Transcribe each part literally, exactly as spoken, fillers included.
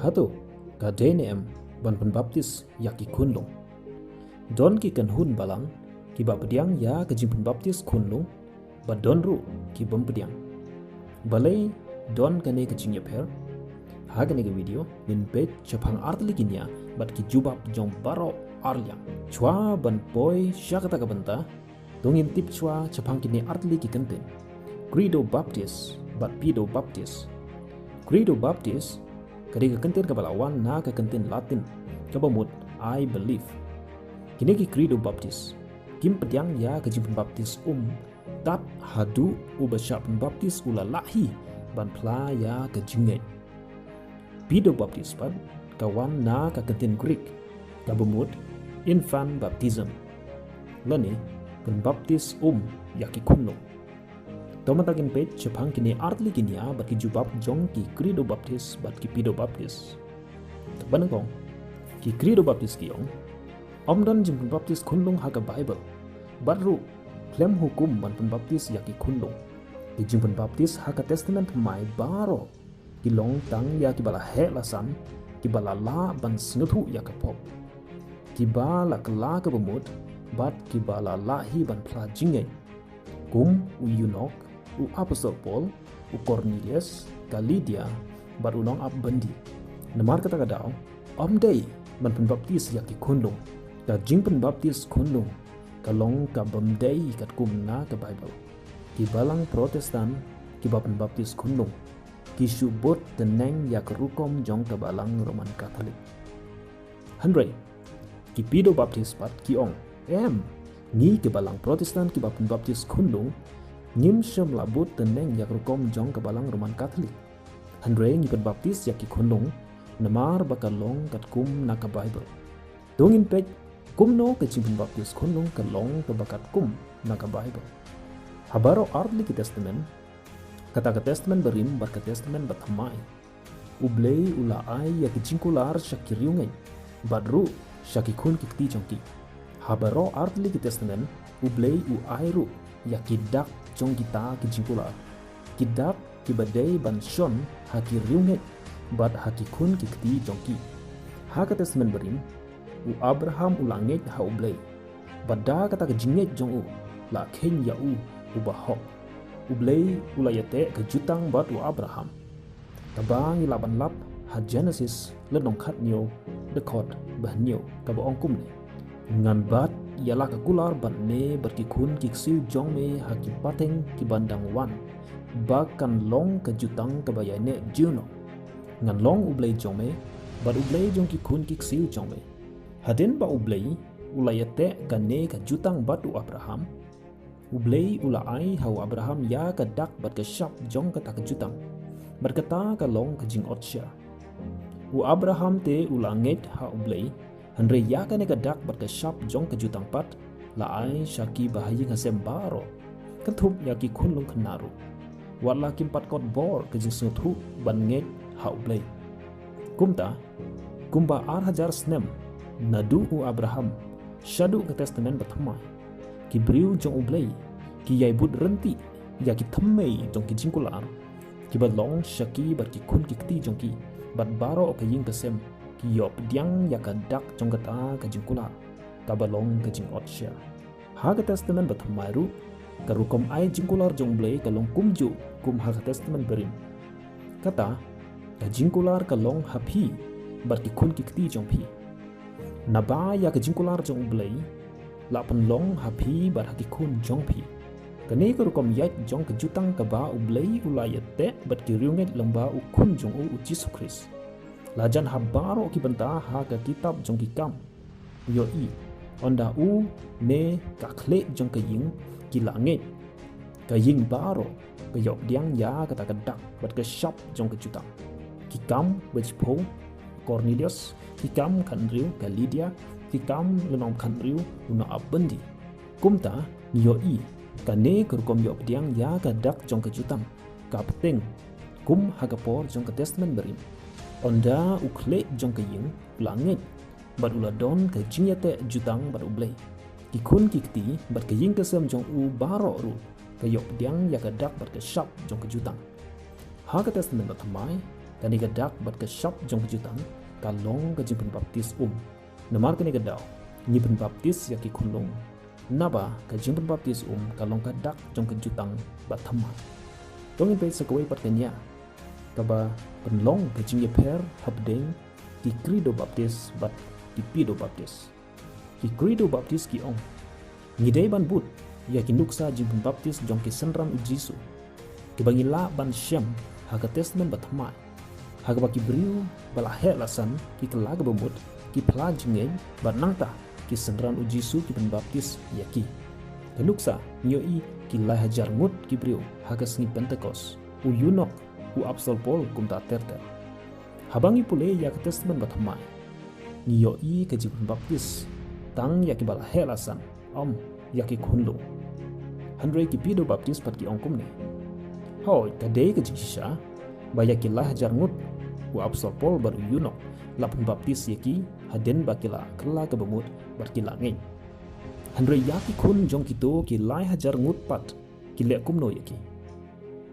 Hato ka dei ne em ban pynbaptis ïa ki khunlung? Don ki kynhun balang kiba pdiang ïa ka jingpynbaptis khunlung, bad don ruh ki bym pdiang. Balei don kane ka jingïapher? Ha kane ka video ngin peit shaphang artylli ki nia bad ki jubab jong baroh arliang. Shuwa ban poi sha kata ka bynta, to ngin tip shuwa shaphang kine artylli ki kyntien: Credo Baptis bad Pedo Baptis. Credo Baptis ka dei ka kyntien kaba la wan na ka kyntien Latin kaba mut I believe. Kine ki Credo Baptis kim pdiang ïa ka jingpynbaptis um tad haduh uba shah pynbaptis u la lah hi ban phla ïa ka jingngeit. Pedo Baptis pat ka wan na ka kyntien Greek kaba mut infant baptism, lane pynbaptis um ïa ki khunlung. To mynta ngin peit shaphang kine artylli ki nia bad ki jubab jong ki Credo Baptis bad ki Pedo Baptis. Kaba nyngkong, ki Credo Baptis ki ong, ym don jingpynbaptis khunlung ha ka Baibl. Bad ruh khlem hukum ban pynbaptis ïa ki khunlung. Ki jingpynbaptis ha ka Testament Thymmai baroh ki long tang ïa kiba la heh la san, kiba la lah ban sngewthuh ïa ka pop, kiba la kylla kaba mut, bad kiba la lah hi ban phla jingngeit, kum u eunuch, u apostol Paul, u Kornelius, ka Lydia, bad u nongap byndi. Namar kata ka daw ym dei ban pynbaptis ïa ki khunlung. Ka jingpynbaptis khunlung ka long ka bym dei katkum na ka Baibl. Ki balang Protestant kiba pynbaptis khunlung ki shu bud tneng ïa ka rukom jong ka balang Roman Katholik. Hynrei ki Pedo Baptis pat ki ong, em, ngi ki balang Protestant kiba pynbaptis khunlung ngim shym la bud tneng ïa ka rukom jong ka balang Roman Katholik. Hynrei ngi pynbaptis ïa ki khunlung namar ba ka long katkum na ka Baibl. To ngin peit kumno ka jingpynbaptis khunlung ka long kaba katkum na ka Baibl. Ha baroh artylli ki Testament, kata ka Testament Barim bad ka Testament Bathymmai, U Blei u la ai ïa ki jingkular sha ki riewngeit bad ruh sha ki khun ki kti jong ki. Ha baroh artylli ki Testament, U Blei u ai ruh ïa ki dak jong kita ki jingkular, ki dak kiba dei ban shon ha ki riewngeit bad ha ki khun ki kti jong ki. Ha ka Testament Barim, u Abraham u la ngeit ha U Blei, bad da kata ka jingngeit jong u la kheiñ ïa u uba hok. U Blei u la ïateh ka jutang bad u Abraham, kaba ngi lah ban lap ha Genesis lynnong khathynñiew, dkhot ba hynñiew, kaba ong kumne: Ngan bat ïa la ka kular bad me bad ki khun ki ksiew jong me ha ki pateng ki ban dang wan, ba kan long ka jutang kaba ïaineh junom. Ngan long U Blei jong me bad U Blei jong ki khun ki ksiew jong me. Hadien ba U Blei u la ïateh kane ka jutang bad u Abraham, U Blei u la ai ha u Abraham ïa ka dak bad ka shap jong kata ka jutang, bad kata ka long ka jingotsher. U Abraham te u la ngeit ha U Blei, hynrei ïa kane ka dak bad ka shap jong ka jutang pat la ai sha ki ba ha ïing ha sem baroh, kynthup ïa ki khunlung khynnah ruh, wat la kim pat kot bor ka jingsngewthuh ban ngeit ha U Blei. Kumta, kumba ar hajar snem naduh u Abraham shaduh ka Testament Bathymmai, ki briew jong U Blei ki ïai bud ryntih ïa ki thymmei jong ki jingkular, kiba long sha ki bad ki khun ki kti jong ki bad baroh ka ïing ka sem, ki ïoh pdiang ïa ka dak jong kata ka jingkular, kaba long ka jingotsher. Ha ka Testament Bathymmai ruh, ka rukom ai jingkular jong U Blei ka long kumjuh kum ha ka Testament Barim. Kata ka jingkular ka long ha phi bad ki khun ki kti jong phi. Naba ïa ka jingkular jong U Blei la pynlong ha phi bad ha ki khun jong phi. Kane ka rukom ïaid jong ka jutang kaba U Blei u la ïateh bad ki riewngeit lyngba u Khun jong u, u Jisu Khrist, la jan ha baroh ki bynta ha ka kitab jong Ki Kam. Ïohi, ynda une ka khlieh jong ka ïing ki la ngeit, ka ïing baroh ka ïoh pdiang ïa kata ka dak bad ka shap jong ka jutang. Ki Kam bashiphew, Kornelius, Ki Kam khathynriew, ka Lydia, Ki Kam lynnong khathynriew, u nongap byndi. Kumta ngi ïohi, kane ka rukom ïoh pdiang ïa ka dak jong ka jutang ka bteng kum ha ka por jong ka Testament Barim. Ynda u khlieh jong ka ïing u la ngeit bad u la don ka jingïateh jutang bad U Blei, ki khun ki kti bad ka ïing ka sem jong u baroh ruh ka ïoh pdiang ïa ka dak bad ka shap jong ka jutang. Ha ka Testament Bathymmai, kane ka dak bad ka shap jong ka jutang ka long ka jingpynbaptis um. Namar kane ka daw ngi pynbaptis ïa ki khunlung, naba ka jingpynbaptis um ka long ka dak jong ka jutang bathymmai. To ngin peit sa kawei pat ka niam kaba pynlong ka jingïapher hapdeng ki Credo Baptis bad ki Pedo Baptis. Ki Credo Baptis ki ong, ngi dei ban bud ïa ki nuksa jingpynbaptis jong ki synran U Jisu, kiba ngi lah ban shem ha ka Testament Bathymmai, ha kaba ki briew ba la heh la san ki kylla kaba mut, ki phla jingngeit, bad nangta ki synran U Jisu ki pynbaptis ïa ki. Ka nuksa ngi ïohi ki lai hajar ngut ki briew ha ka sngi Pentekost, u eunuch, u Apostol Paul, kumta ter ter. Haba ngi pule ïa ka Testament Bathymmai, ngi ïohi ka jingpynbaptis tang ïa kiba la heh la san, ym ïa ki khunlung. Hynrei ki Pedo Baptis pat ki ong kumne, hooid, ka dei ka jingshisha ba ïa ki lai hajar ngut, u Apostol Paul bad u eunuch, la pynbaptis ïa ki hadien ba ki la kylla kaba mut bad ki la ngeit. Hynrei ïa ki khun jong kito ki lai hajar ngut pat, ki leh kumno ïa ki?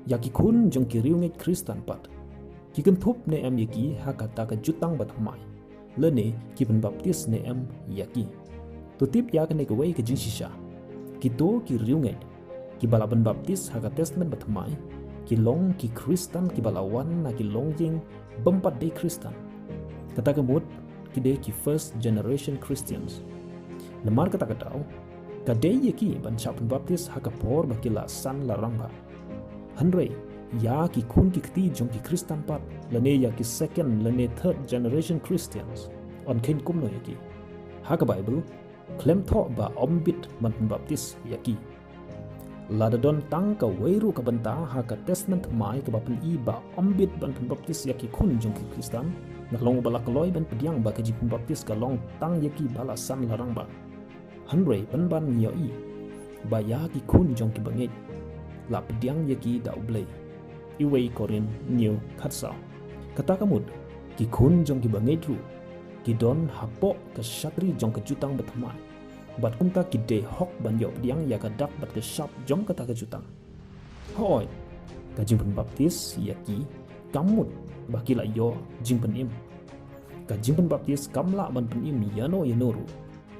Ïa ki khun jong ki riewngeit Khristan pat, ki kynthup ne em ïa ki ha kata ka jutang bathymmai, lane ki pynbaptis ne em ïa ki? To tip ïa kane kawei ka jingshisha. Kito ki riewngeit kiba la pynbaptis ha ka Testament Bathymmai ki long ki Khristan kiba la wan na ki longïing bym pat dei Khristan. Kata ka mut, ki dei ki first generation Christians. Namar kata ka daw, ka dei ïa ki ban shah pynbaptis ha ka por ba ki la san la rangbah. Hynrei ïa ki khun ki kti jong ki Khristan pat, lane ïa ki second lane third generation Christians, yn kheiñ kumno ïa ki? Ha ka Baibl, khlem thoh ba ym bit ban pynbaptis ïa ki. Lada don tang kawei ruh ka bynta ha ka Testament Thymmai kaba pyni ba ym bit ban pynbaptis ïa ki khun jong ki Khristan, nga long uba la kloi ban pdiang ba ka jingpynbaptis ka long tang ïa kiba la san la rangbah. Hynrei pynban ngi ïohi ba ïa ki khun jong ki bangeit la pdiang ïa ki da U Blei. Iwei Korinth hynñiew khatsaw. Kata ka mut, ki khun jong ki bangeit ruh ki don hapoh ka shatri jong ka jutang bathymmai, bad kumta ki dei hok ban ïoh pdiang ïa ka dak bad ka shap jong kata ka jutang. Hooid, ka jingpynbaptis ïa ki kam mut ba ki la ïoh jingpynim. Ka jingpynbaptis kam lah ban pynim ïano ïano ruh.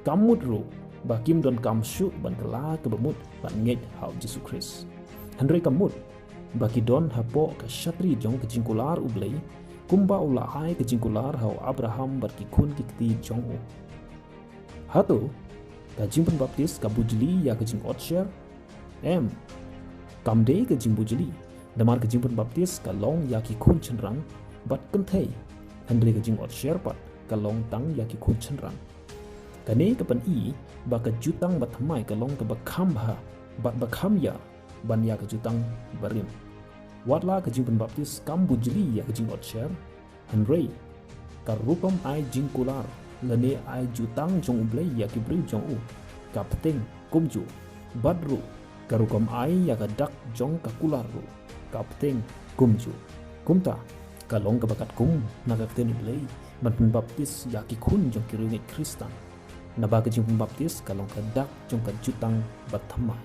Kam mut ruh ba kim donkam shuh ban kylla kaba mut ban ngeit ha U Jisu Khrist. Hynrei ka mut ba ki don hapoh ka shatri jong ka jingkular U Blei, kumba u la ai ka jingkular ha u Abraham bad ki khun ki kti jong u. Hato ka jingpynbaptis ka bujli ïa ka jingotsher? Em, kam dei ka jingbujli, namar ka jingpynbaptis ka long ïa ki khun shynrang bad kynthei, hynrei ka jingotsher pat ka long tang ïa ki khun shynrang. Kane ka pyni ba ka jutang bathymmai ka long kaba kham bha bad ba kham ïar ban ïa ka jutang barim. Wat la ka jingpynbaptis kam bujli ïa ka jingotsher, hynrei ka rukom ai jingkular lane ai jutang jong U Blei ïa ki briew jong u ka bteng kumjuh, bad ruh ka rukom ai ïa ka dak jong ka kular ruh ka bteng kumjuh. Kumta ka long kaba katkum na ka ktien U Blei ban pynbaptis ïa ki khun jong ki riewngeit Khristan. Naba ka jingpynbaptis ka long ka dak jong ka jutang bathymmai.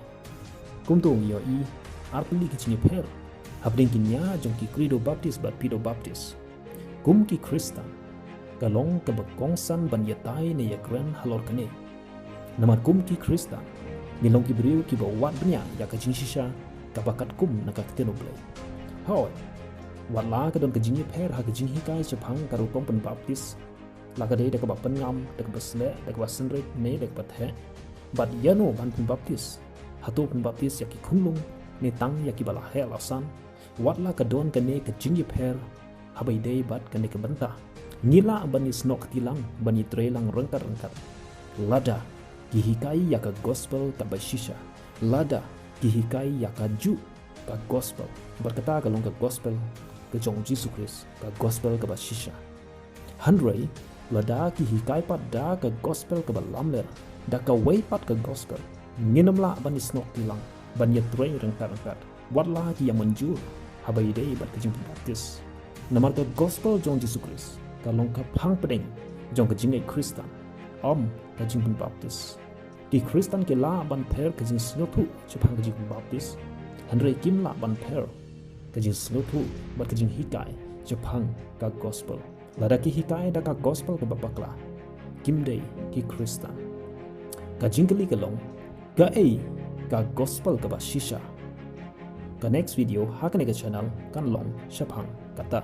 Kumto ngi ïohi artylli ki jingïapher hapdeng ki nia jong ki Credo Baptis bad Pedo Baptis. Kum ki Khristan, ka long kaba kongsan ban ïatai ne ïakren halor kane. Namar kum ki Khristan, ngi long ki briew kiba wad bniah ïa ka jingshisha kaba katkum na ka ktien U Blei. Hooid, wat la ka don ka jingïapher ha ka jinghikai shaphang ka rukom pynbaptis, la ka dei da kaba pynngam, da kaba sleh, da kaba synrit ne da kaba theh, bad ïano ban pynbaptis, hato pynbaptis ïa ki khunlung ne tang ïa kiba la heh la san, wat la ka don kane ka jingïapher, haba ïadei bad kane ka bynta, ngi lah ban ïasnoh kti lang ban ïatrei lang ryngkat ryngkat. Lada ki hikai ïa ka gospel kaba shisha, lada ki hikai ïa kajuh ka gospel, bad kata ka long ka gospel ka jong U Jisu Khrist, ka gospel kaba shisha. Hynrei lada ki hikai pat da ka gospel kaba lamler, da kawei pat ka gospel, ngin ym lah ban ïasnoh kti lang ban ïatrei ryngkat ryngkat, wat la ki ïamynjur haba ïadei bad ka jingpynbaptis. Namar ka gospel jong U Jisu Khrist ka long ka phang pdeng jong ka jingngeit Khristan, ym ka jingpynbaptis. Ki Khristan ki lah ban pher ka jingsngewthuh shaphang ka jingpynbaptis, hynrei kim lah ban pher ka jingsngewthuh bad ka jinghikai shaphang ka gospel. Lada ki hikai da ka gospel kaba bakla, kim dei ki Khristan. Ka jingkylli ka long, kaei ka gospel kaba shisha? Ka next video ha kane ka channel kan long shaphang kata.